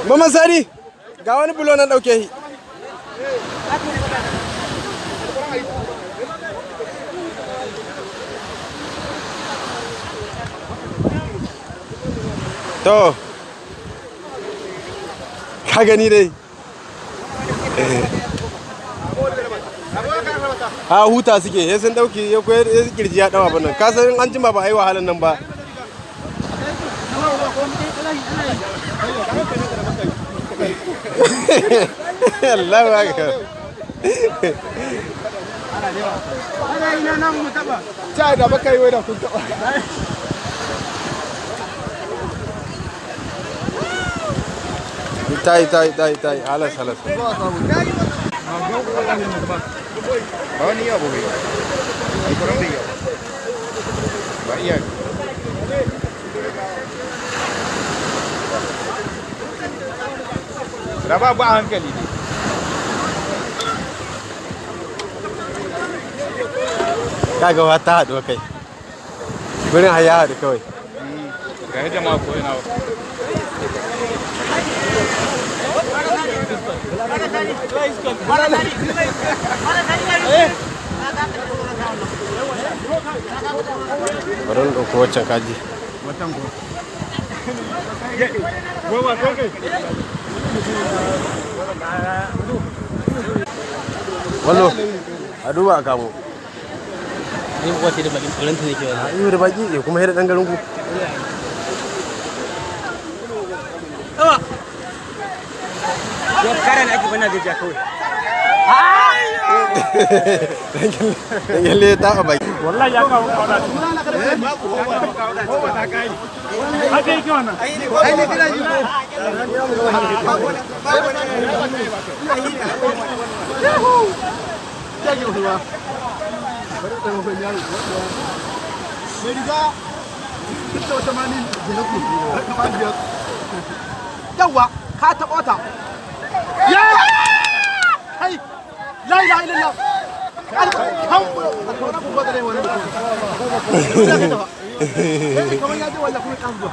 Mama Sani, ga wani bulo nan, ɗauke shi. To, ka gani dai. Ha huta suke, ya sun ɗauki ya koyar ya kirji ya ɗau abin nan. Ka san in an jima ba a yi wahalan nan ba. Allahu akbar. Ta da baka yi wai da kun taɓa. Ta yi, ta yi, ta yi, ta yi, halas halas. Ba wani yawa ba bai, alkuran bai yawa ba iya. Raba ba a hankali ne. Kaga wa ta haɗu kai. Gurin har ya haɗu kawai. Ga jama'a ko ina. Bari in ɗauko waccan kaji. Wallo, a duba a kamo. Ni wace da bakin tsoron ta nake wallahi. A iyo da baki ne kuma hira ɗan garin ku. Ya kara ne ake bana gajiya kawai. Dan yalle ta a baki. Wallahi ya kawo kauna. Haka yake wannan. Mai riga duk da wata mani jinaku kamar biyar. Yawwa, ka taɓa ta. Ya! Kai! La ilaha illallah! Alhamdulillah! Ku gwada wani mutum. Kamar ya je wallahi kuma kan zuwa.